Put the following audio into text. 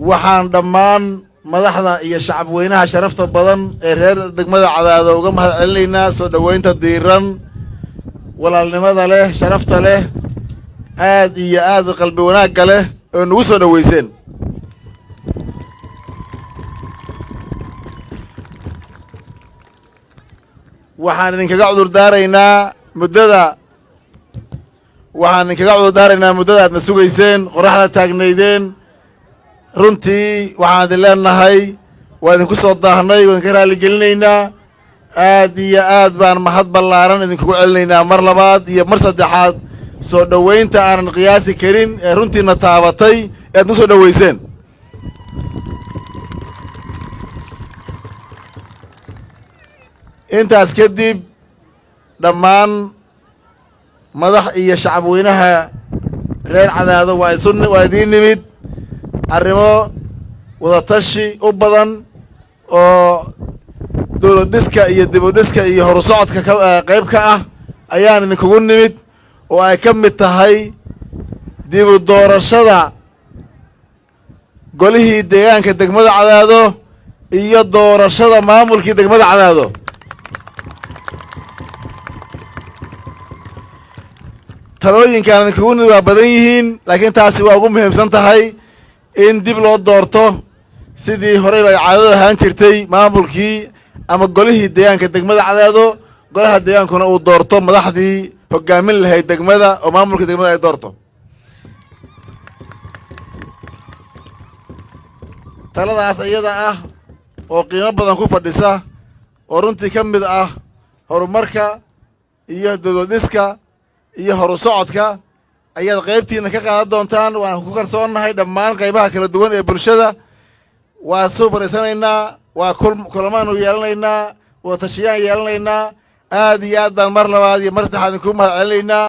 Waxaan dhammaan madaxda iyo shacab weynaha sharafta badan ee reer degmada Cadaado uga mahad celinaynaa soo dhoweynta diiran, walaalnimada leh, sharafta leh, aad iyo aad qalbi wanaagga leh oo nagu soo dhoweyseen. Waxaan idinkaga cudurdaaraynaa muddada, waxaan idinkaga cudurdaaraynaa muddada aadna sugayseen, qoraxda taagnaydeen. Runtii waxaan idin leenahay waa idinku soo daahnay, waa idinka raalligelinaynaa. Aad iyo aad baan mahad ballaaran idinkugu celinaynaa mar labaad iyo mar saddexaad soo dhoweynta aanan qiyaasi karin ee runtiina taabatay ee aad nagu soo dhoweyseen. Intaas kadib, dhammaan madax iyo shacab weynaha reer Cadaado waa isu waa idiin nimid arrimo wadatashi u badan oo dowlad dhiska iyo dib u dhiska iyo horu socodka ka qayb ka ah ayaan idinkugu nimid, oo ay ka mid tahay dib u doorashada golihii deegaanka degmada Cadaado iyo doorashada maamulkii degmada Cadaado. Talooyinkaan idinkugu nimid waa badan yihiin, laakiin taasi waa ugu muhiimsan tahay in dib loo doorto sidii horeyba ay caadadu ahaan jirtay maamulkii ama golihii deegaanka degmada Cadaado, golaha deegaankuna uu doorto madaxdii hoggaamin lahayd degmada oo maamulkii degmada ay doorto. Taladaas iyada ah oo qiimo badan ku fadhisa oo runtii ka mid ah horumarka iyo dowlad dhiska iyo horu socodka ayaad qaybtiina ka qaadan doontaan. Waan ku kalsoonnahay dhammaan qaybaha kala duwan ee bulshada. Waa soo fadhiisanaynaa, waa kulamaanu yeelanaynaa, wada tashiyaan yeelanaynaa. Aad iyo aad baan mar labaad iyo mar saddexaad idinku mahad celinaynaa.